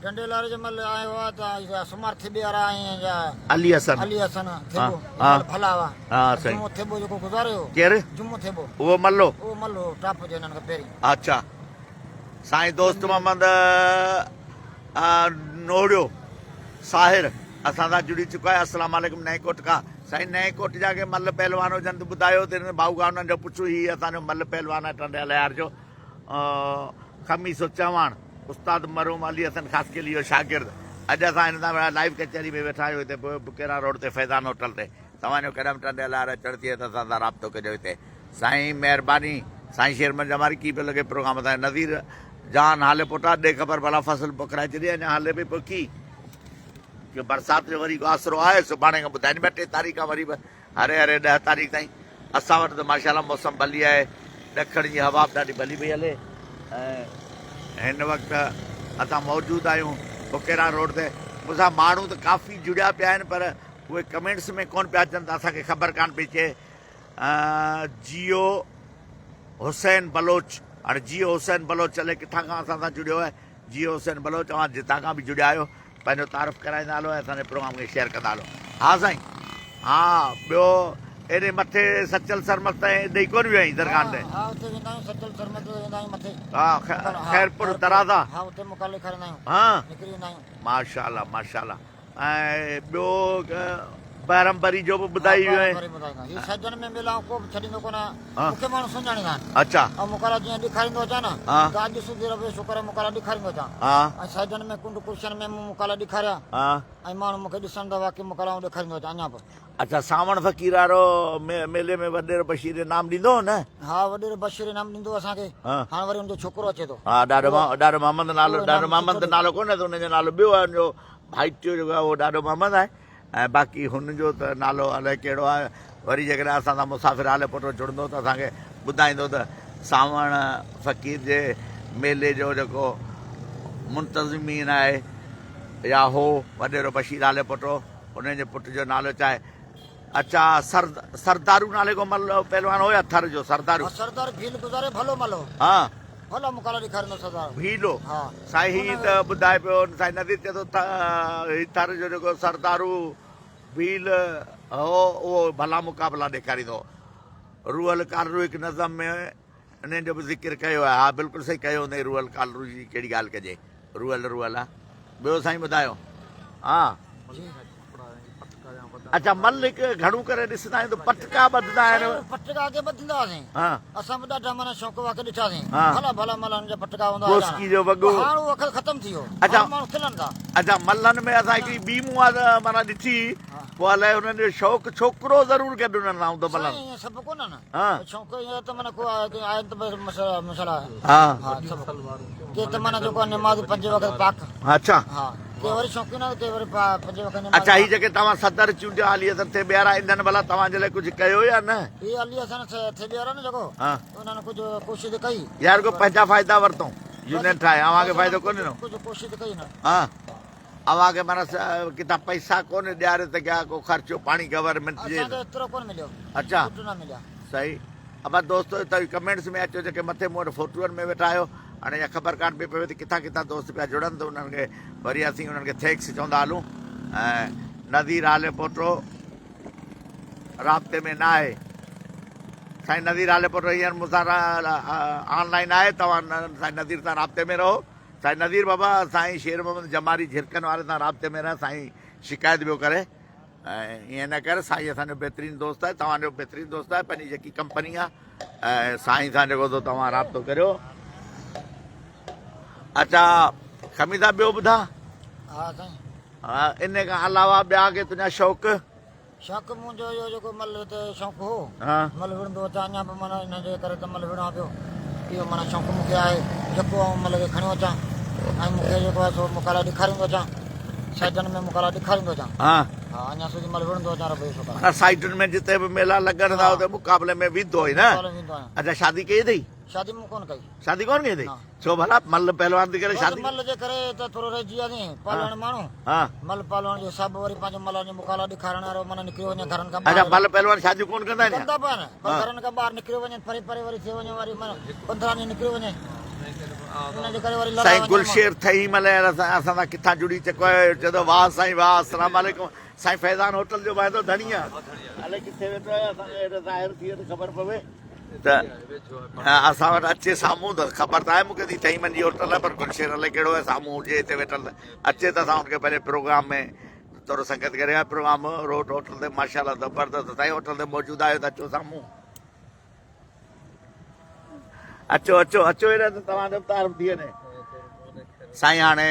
ٽنڊي لاري جي مل آيو آ ته سمار ٿيٻي وارا ۽ جا علي حسن علي حسن ٿيٻو مل ڀلا هئا. ها سائين. جمعو ٿيٻو جيڪو گذاريو هو. ڪير؟ جمعو ٿيٻو. اهو مل هو. اهو مل هو ٽاپ جو هنن کان پهرين. اڇا سائين دوست محمد نوڙيو ساحر اسان سان جڙي چڪو آهي السلام عليڪم نئين ڪوٽ کان سائين نئين ڪوٽ جا ڪي مل پهلوان هجن ته ٻڌايو ته هن ڀائو کان انهن جو پڇون هي اسان جو مل پهلوان آهي ٽنڊي الهيار جو خميسو چواڻ استاد مرحوم علي حسن خاصخيلي جو شاگرد اڄ اسان هن سان لائيو ڪچهري ۾ ويٺا آهيون هتي بڪيرا روڊ تي فيضان هوٽل تي توهان جو ڪڏهن به ٽنڊي الهيار اچڻ ٿئي ته اسان سان رابطو ڪجو هتي سائين مهرباني سائين شير محمد جماري ڪي پيو لڳي پروگرام اسان جو نظير جان هالي پوٽا ڏي خبر ڀلا فصل پوکرائي ڇڏي اڃا هلي پئي پوکي ڪي برسات جو وري ڪو آسرو آهي سڀاڻي کان ٻڌائين پيا 3 تاريخ کان وري به هري هري 10 تاريخ تائين اسان وٽ ته ماشاءالله موسم ڀلي آهي ڏکڻ جي هوا به ڏاڍي ڀلي پئي هلي ۽ هن وقت اسان موجود آهيون بڪيرا روڊ تي مون سان ماڻهو ته ڪافي جڙيا پيا آهن پر اهي ڪمينٽس ۾ ڪون پيا اچن ته اسان کي خبر ڪان پئي اچي جيو حسين بلوچ هاڻي جيو حسين بلوچ الائي ڪٿان کان اسان سان جڙيو آهي جيو حسين بلوچ اوهان جتان کان به جڙيا آهيو پنهنجو تعارف ڪرائيندا هلو ۽ اسان جي پروگرام کي شيئر ڪندا هلو ها سائين ها ٻيو ايڏي مٿي سچل سرمست ۽ ڏي ڪون ويو آهين درگاهن تي ها اتي ويندا آهيون سچل سرمست تي ويندا آهيون مٿي ها خيرپور درازا ها اتي مقابلي ڏيکاريندا آهيون ها نڪري ويندا آهيون ماشاءالله ماشاءالله ۽ ٻيو بهرم بري جو به ٻڌائي ويو آهين. هي سجن ۾ ملان ڪو به ڇڏيندو ڪونه آهي. مون کي ماڻهو سڃاڻيندا آهن. اڇا. ۽ مقالا جيئن ڏيکاريندو اچان نه ته اڄ سڌي رب جو شڪر آهي مقالا ڏيکاريندو اچان. ۽ سجن ۾ ڪنڊ ڪڙڇن ۾ مون مقالا ڏيکاريا ۽ ماڻهو مون کي ڏسن ته واقعي مقالا آئون ڏيکاريندو اچان اڃا به. اڇا سانوڻ فقير وارو ميلي ۾ وڏيرو بشير انعام ڏيندو هو نه؟ ها وڏيرو بشير انعام ڏيندو هو اسان کي. هاڻ وري ان جو ڇوڪرو اچي ٿو. ها ڏاڏو ڏاڏو محمد نالو ڏاڏو محمد ته نالو ڪونه اٿس ان جو نالو ٻيو آهي ان جو ڀائٽيو جيڪو آهي اهو ڏاڏو محمد آهي ۽ باقي هن جو ته نالو الائي ڪهڙو آهي. وري جيڪڏهن اسان سان مسافر هالي پوٽو جڙندو ته اسان کي ٻڌائيندو ته سانوڻ فقير جي ميلي جو جيڪو منتظمين آهي يا هو وڏيرو بشير هالي پوٽو ان جي پٽ جو نالو ڇا آهي؟ اڇا سردارو نالي ڪو مل پهلوان هو يا ٿر جو سردارو؟ ها سردار ڀيل گذاري ڀلو مل هو. ها. ڀلا مقالا ڏيکاريندو سردار. ڀيلو سائين هي ته ٻڌائي پيو سائين نذير چئي ٿو ته هي ٿر جو جيڪو سردارو ڀيل هو اهو ڀلا مقابلا ڏيکاريندو هو. روحل ڪالرو هڪ نظم ۾ انهن جو به ذڪر ڪيو آهي. ها بلڪل صحيح ڪيو هوندئي روحل ڪالرو جي ڪهڙي ڳالهه ڪجي روحل روحل آ. ٻيو سائين ٻڌايو. ها. اڇا مل هڪ گهڻو ڪري ڏسندا آهيون ته پٽڪا ٻڌندا آهن. سائين پٽڪا اڳي ٻڌندا هئاسين. اسان به ڏاڍا معنيٰ شوق واقعي ڏٺاسين. ڀلا ڀلا ملن جا پٽڪا هوندا هئا. بوسڪي جو وڳو. هاڻ اهو وقت ختم ٿي ويو. هاڻ ماڻهو کلن ٿا. اڇا ملن ۾ اسان هڪڙي ٻي مون معنيٰ ڏٺي پوء الائي انهن جو شوق ڇوڪرو ضرور گڏ انهن سان هوندو ملن. سائين ائين سڀ ڪونهن. شوق ائين ته معنيٰ ڪو آهن ته مسئلا ها سڀ ڪي ته معنيٰ جيڪو نماز پنج وقت پاڪ. اڇا. ها. ڪي وري شوقين آهن ڪي وري پنج وقت نماز. اڇا هي جيڪي توهان صدر چونڊيا علي حسن ٿيٻيارا انهن ڀلا توهان جي لاء ڪجهه ڪيو يا نه؟ هي علي حسن ٿيٻيارا نه جيڪو انهن ڪجهه ڪوشش ڪئي. يار ڪو پنهنجا فائدا ورتو يونين ٺاهي اوهان کي فائدو ڪونه ڏنو؟ ڪجهه ڪوشش ڪئي نه. ها اوهان کي معنيٰ ڪٿان پئسا ڪونه ڏياري سگهيا ڪو خرچو پاڻي گورنمينٽ جي. اسان کي ايترو ڪونه مليو. اڇا ڪجهه نه مليا. صحيح ابا دوستو توهين ڪمينٽس ۾ اچو جيڪي مٿي مون وٽ فوٽوئن ۾ ويٺا آهيو هاڻي اها خبر ڪانه پئي پوي ته ڪٿان ڪٿان دوست پيا جڙن ته انهن کي وري اسين انهن کي thanks چوندا هلون ۽ نذير عالي پوٽو رابطي ۾ نه آهي سائين نذير عالي پوٽو هينئر مون سان آن لائن آهي توهان سائين نذير سان رابطي ۾ رهو سائين نذير بابا سائين شير محمد جماري جھرڪن واري سان رابطي ۾ رهه سائين شڪايت پيو ڪري ۽ ائين نه ڪر سائين اسان جو بهترين دوست آهي توهان جو بهترين دوست آهي پنهنجي جيڪي ڪمپني آهي ۽ سائين سان جيڪو سو توهان رابطو ڪريو اچا خميسا ٻيو ٻڌا ها سائين ها ان کان علاوه ٻيا ڪي تنهنجا شوق شوق منهنجو اهو جيڪو مل تي شوق هو مل وڙهندو اچان اڃا به معنيٰ ان جي ڪري ته مل وڙهان پيو اهو معنيٰ شوق مون کي آهي جيڪو آئون مل کي کڻيو اچان ۽ مون کي جيڪو آهي سو مقالا ڏيکاريندو اچان سائيٽن ۾ مقالا ڏيکاريندو اچان ها اڃا سوڌي مل وڙهندو اچان رب جو شڪر معنيٰ سائيٽن ۾ جتي به ميلا لڳن ٿا اتي مقابلي ۾ ويندو آهين نه اچا شادي ڪئي اٿئي شادي مون ڪونه ڪئي شادي ڪونه ڪئي اٿئي ڇو ڀلا مل پهلوان ٿي ڪري شادي مل جي ڪري ته ٿورو رهجي وياسين پهلوان ماڻهو ها مل پهلوان جو حساب وري پنهنجو ملن جو مقالا ڏيکارڻ وارو معنيٰ نڪريو وڃي گهرن کان اچا مل پهلوان شاديون ڪونه ڪندا آهن ڪندا پيا آهن پر گهرن کان ٻاهر نڪريو وڃي پري پري وري ٿي وڃي وري معنيٰ 15 ڏينهن نڪريو وڃي. ان جي ڪري وري لڙائي سائين وڃي گل شير ٿهيم الائي اسان سان ڪٿان جڙي چڪو آهي چئي ٿو واهه سائين واهه السلام عليڪم سائين فيضان هوٽل جو واعدو ڌڻي آ الائي ڪٿي ويٺو آهي اسان کي اهڙو ظاهر ٿئي ته خبر پوي ته اسان وٽ اچي سامهون ته خبر ته آهي مون کي ته ٿهيمن جي هوٽل آهي پر گل شير الائي ڪهڙو آهي سامهون هجي هتي ويٺل ته اچي ته اسان ان کي پنهنجي پروگرام ۾ ٿورو سنگت ڪري پروگرام روڊ هوٽل تي ماشاءالله زبردست سائين هوٽل تي موجود آهيو ته اچو سامهون اچو اچو اچو هيڏا ته توهان جو به تعارف ٿي وڃي. سائين هاڻي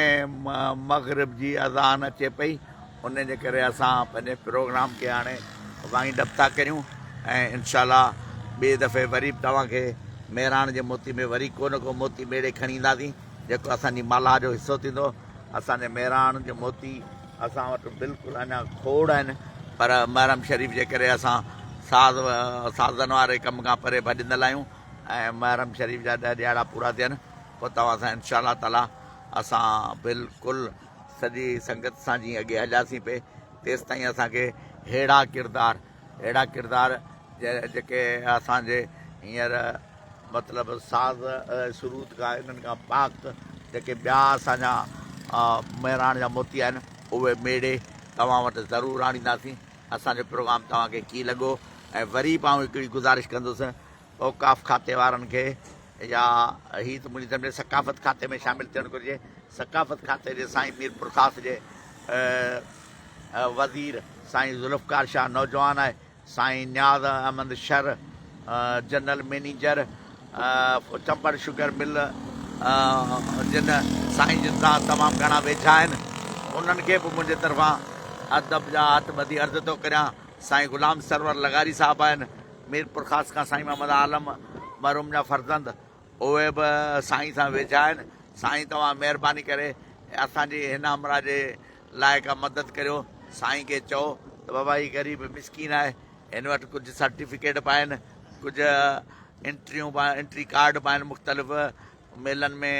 مغرب جي اذان اچي پئي ان جي ڪري اسان پنهنجي پروگرام کي هاڻي وائنڊ اپ ٿا ڪريون ۽ انشاء الله ٻئي دفعي وري به توهان کي مهراڻ جي موتي ۾ وري ڪو نه ڪو موتي ميڙي کڻي اينداسين جيڪو اسان جي مالها جو حصو ٿيندو اسان جي مهراڻ جي موتي اسان وٽ بلڪل اڃا کوڙ آهن پر محرم شريف جي ڪري اسان ساز سازن واري ڪم کان پري ڀڄندل آهيون ۽ محرم شريف جا ڏهه ڏهاڙا پورا ٿين پوء توهان سان انشاء الله تعالي اسان بلڪل سڄي سنگت سان جيئن اڳي هلياسين پئي تيستائين اسان کي ههڙا ڪردار اهڙا ڪردار جيڪي اسان جي هينئر مطلب ساز ۽ سرود کان انهن کان پاڪ جيڪي ٻيا اسان جا مهراڻ جا موتي آهن اهي ميڙي توهان وٽ ضرور آڻينداسين. اسان جو پروگرام توهان کي ڪيئن لڳو ۽ وري به آئون هڪڙي گذارش ڪندس اوقاف کاتي وارن کي يا هي ته منهنجي سمجهه ثقافت کاتي ۾ شامل ٿيڻ گهرجي ثقافت کاتي جي سائين ميرپورخاص جي وزير سائين ذوالفقار شاهه نوجوان آهي، سائين Niaz Ahmed Shar general manager Chambar sugar mill جن سائين جن سان تمام گهڻا ويجها آهن انهن کي به منهنجي طرفان ادب جا هٿ ٻڌي عرض ٿو ڪريان سائين غلام سرور لغاري صاحب آهن ميرپورخاص کان سائين محمد عالم مرحوم جا فرزند اهي به سائين سان ويجها آهن سائين توهان مهرباني ڪري اسان جي هن همراهه جي لاء ڪا مدد ڪريو سائين کي چئو ته بابا هي غريب مسڪين آهي هن وٽ ڪجهه سرٽيفڪيٽ به آهن ڪجهه انٽريون به انٽري ڪارڊ به آهن مختلف ميلن ۾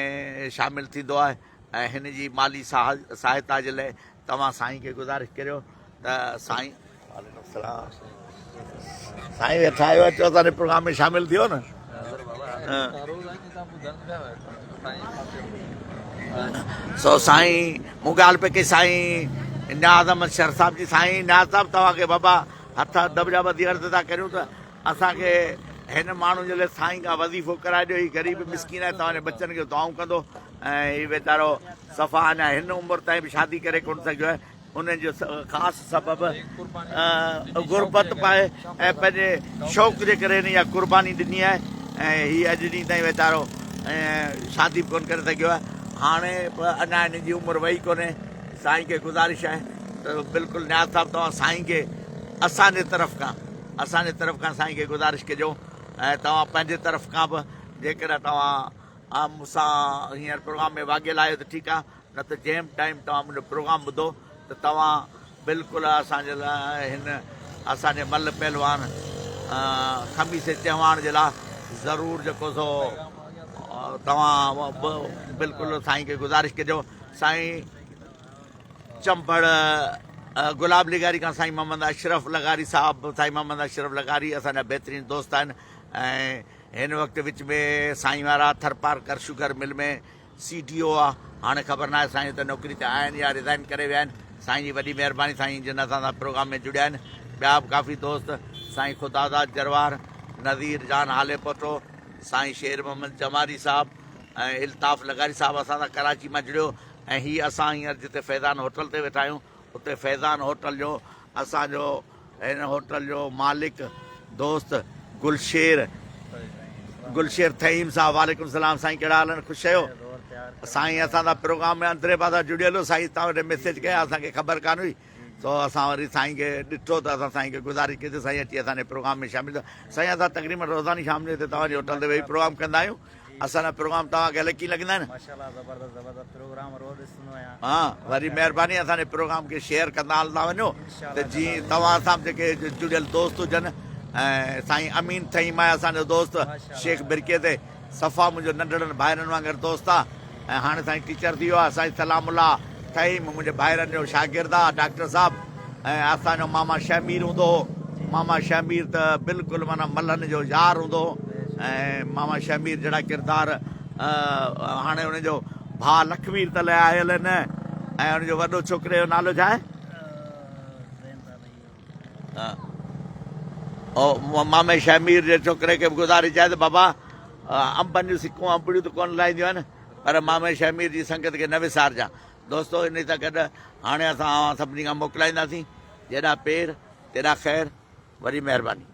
شامل ٿيندو آهي ۽ هن جي مالي سهائتا جي لاء توهان سائين کي گذارش ڪريو ته سائين وعليڪم السلام سائين ويٺا آهيو اچو اسان جي پروگرام ۾ شامل ٿيو نه سو سائين مون ڳالهه پئي ڪئي سائين نياز احمد شر صاحب جي سائين نياز صاحب توهان کي بابا هٿ ادب جا ٻڌي عرض ٿا ڪريون ته اسان کي هن ماڻهو جي لاء سائين کان وظيفو ڪرائي ڏيو هي غريب مسڪين آهي توهان جي ٻچن کي دعائون ڪندو ۽ هي ويچارو صفا اڃا هن عمر تائين به شادي ڪري ڪونه سگهيو آهي ان جو خاص سبب غربت به آهي ۽ پنهنجي شوق جي ڪري هن اها قرباني ڏني آهي ۽ هي اڄ ڏينهن تائين ويچارو شادي به ڪونه ڪري سگهيو آهي هاڻي به اڃا هن جي عمر وئي ڪونهي سائين کي گذارش آهي ته بلڪل نياز صاحب توهان سائين کي اسان جي طرف کان اسان جي طرف کان سائين کي گذارش ڪجو ۽ توهان پنهنجي طرف کان به جيڪڏهن توهان مون سان هينئر پروگرام ۾ واڳيل آهيو ته ٺيڪ آهي نه ته جنهن به ٽائيم توهان منهنجو پروگرام ٻڌو ته توهان بلڪل اسان جي لاء هن اسان جي ملهه پهلوان خميسي چهواڻ جي لاء ضرور جيڪو سو توهان بلڪل سائين کي گذارش ڪجو سائين چمبڙ گلاب لغاري کان سائين محمد اشرف لغاري صاحب سائين محمد اشرف لغاري اسان جا بهترين دوست آهن ۽ هن وقت وچ ۾ سائين وارا Tharparkar sugar mill ۾ C D O آ هاڻي خبر ناهي سائين اتي نوڪري تي آهن يا ريزائن ڪري ويا آهن سائين جي وڏي مهرباني سائين جن اسان سان پروگرام ۾ جڙيا آهن ٻيا به ڪافي دوست سائين خداداد جروار نذير جان هاليپوٽو سائين شير محمد جماري صاحب ۽ الطاف لغاري صاحب اسان سان ڪراچي مان جڙيو ۽ هي اسان هينئر جتي فيضان هوٽل تي ويٺا آهيون اتي فيضان هوٽل جو اسان جو هن هوٽل جو مالڪ دوست گلشير گلشير ٿهيم صاحب وعليڪم السلام سائين ڪهڙا حال آهن خوش آهيو سائين اسان سان پروگرام ۾ اندري پاسا جڙيل هو سائين توهان وٽ ميسيج ڪيا اسان کي خبر ڪانه هئي سو اسان وري سائين کي ڏٺو ته اسان سائين کي گذارش ڪئي ته سائين اچي اسان جي پروگرام ۾ شامل ٿيو سائين اسان تقريبن روزاني شام جو هتي توهان جي هوٽل تي ويهي پروگرام ڪندا آهيون اسان جا پروگرام توهان کي الائي ڪيئن لڳندا آهن. ماشاءالله زبردست زبردست پروگرام روز ڏسندو آهيان. ها وري مهرباني اسان جي پروگرام کي شيئر ڪندا هلندا وڃو ته جيئن توهان سان به جيڪي جڙيل دوست هجن ۽ سائين امين ٿهيم آهي اسان جو دوست شيخ برڪي تي صفا منهنجو ننڍڙن ڀائرن وانگر دوست آ ۽ هاڻي سائين ٽيچر ٿي ويو آ سائين سلام الله ٿهيم منهنجي ڀائرن جو شاگرد آ ڊاڪٽر صاحب ۽ اسان جو ماما شهمير هوندو هو ماما شهمير ته بلڪل معنيٰ ملهن جو يار هوندو هو ۽ ماما شهمير جهڙا ڪردار هاڻي ان جو ڀاء لکوير ته لئه آيل نه ۽ ان جو وڏو ڇوڪري جو نالو ڇا آهي؟ او مامي شهمير جي ڇوڪري کي به گذارش آهي ته بابا انبن جون سڪون انبڙيون ته ڪونه لائينديون آهن پر مامي شهمير جي سنگت کي نه وسارجان. دوستو انهي سان گڏ هاڻي اسان اوهان سڀني کان موڪلائينداسين. جيڏا پير تيڏا خير. وڏي مهرباني.